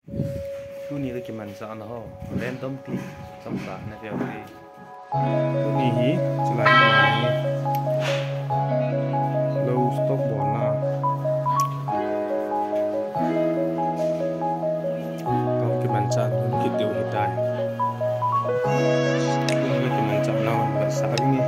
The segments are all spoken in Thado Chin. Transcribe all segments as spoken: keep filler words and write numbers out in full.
Tuni ka kimanchahna ho, random clip chomcha na veu hi. Tuni hi, chulai mun a hi lou stock bolna. Ka kimanchah hun kit diu hitai. Tuni ka kimanchahna hun ka sa ding e.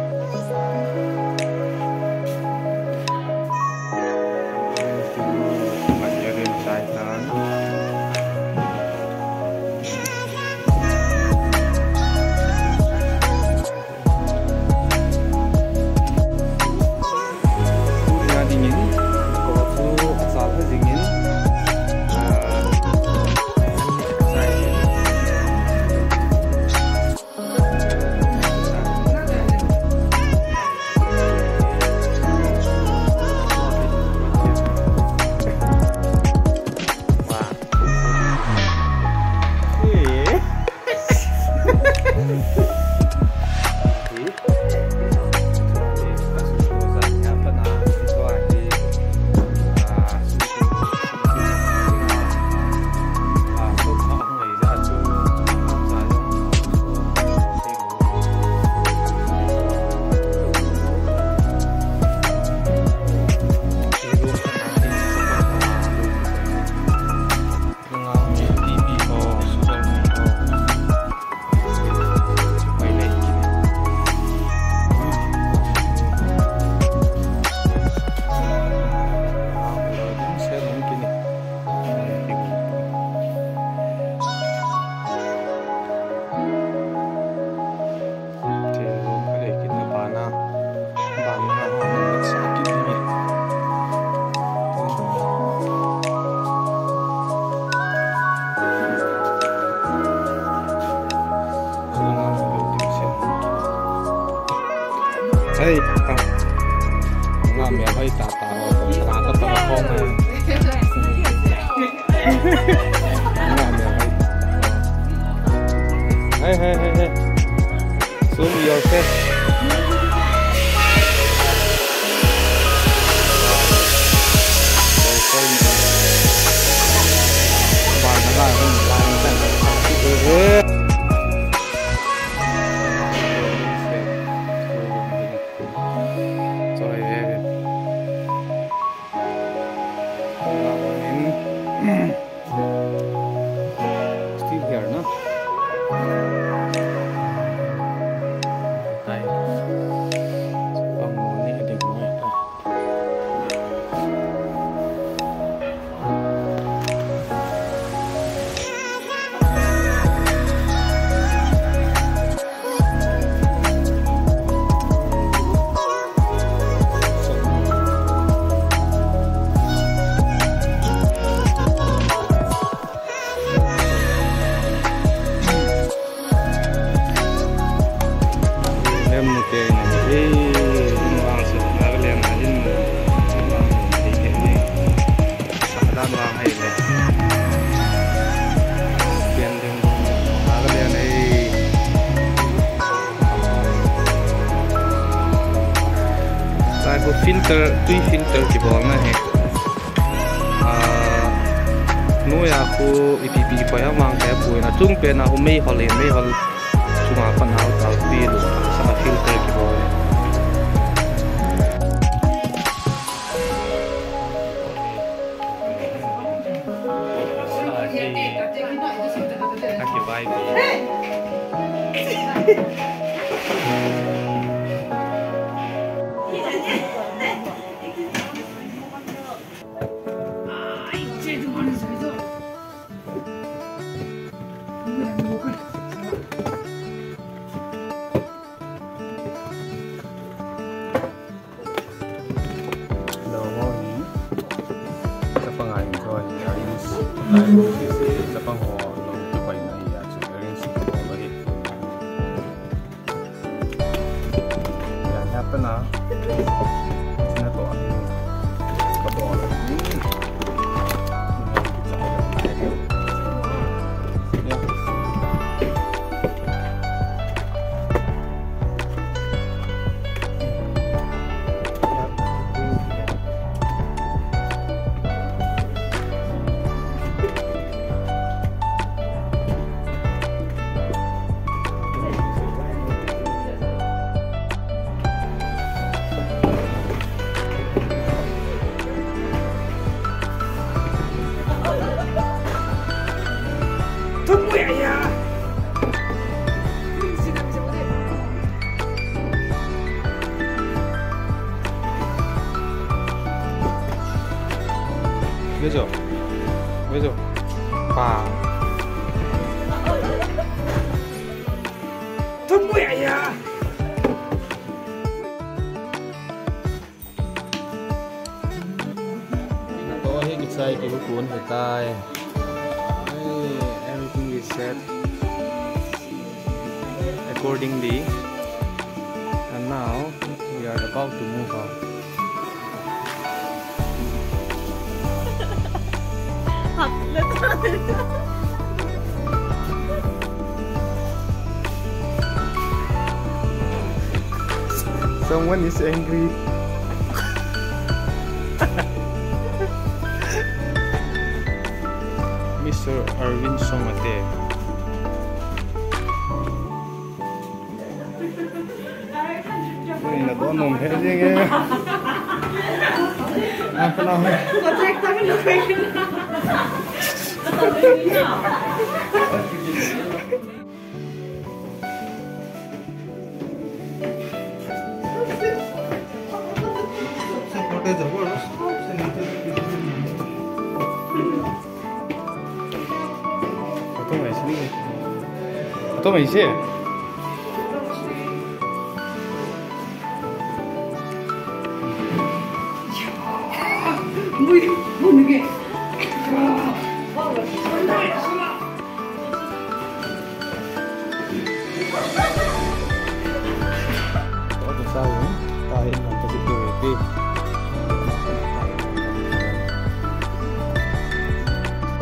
Hei, ah. Nga mi hoi ta ta, ta ta pa hong. Hey, hey, hey, hey. Show me your face. Still here, no? Hi. Pang mo ni, adi mo ni. Lem mu te ni, eh, vang su, Nagaland a hin, vang mu te ni. Sadan vang hai le. Pian ding, Nagaland hai. Sai ko filter, tui filter kibolna hi. Ah, noiya khu ipi ipi koi ham vang kei pui na chung pen a khu meihol e, meihol chunga pan a khu talpi lou sa filter kibol e. Lou ho hi, chapang a enjoy, arrange. Chapang ho lou kipaina hi a chu arrange ho lou hi. Yan hi a pana, chuna to a hi. Ka to a hi. Bejo. Bejo. Pa. Tumbuya ya. Toh hi kichai kihukun hitai. Hey, everything is set accordingly. And now we are about to move out. Someone is angry. Mister Arvin Songate. Ina don nom he jing e. Ah, kala he. Photo mai si. Photo mai si. Photo sa yun. Tahin lang kasi po ito.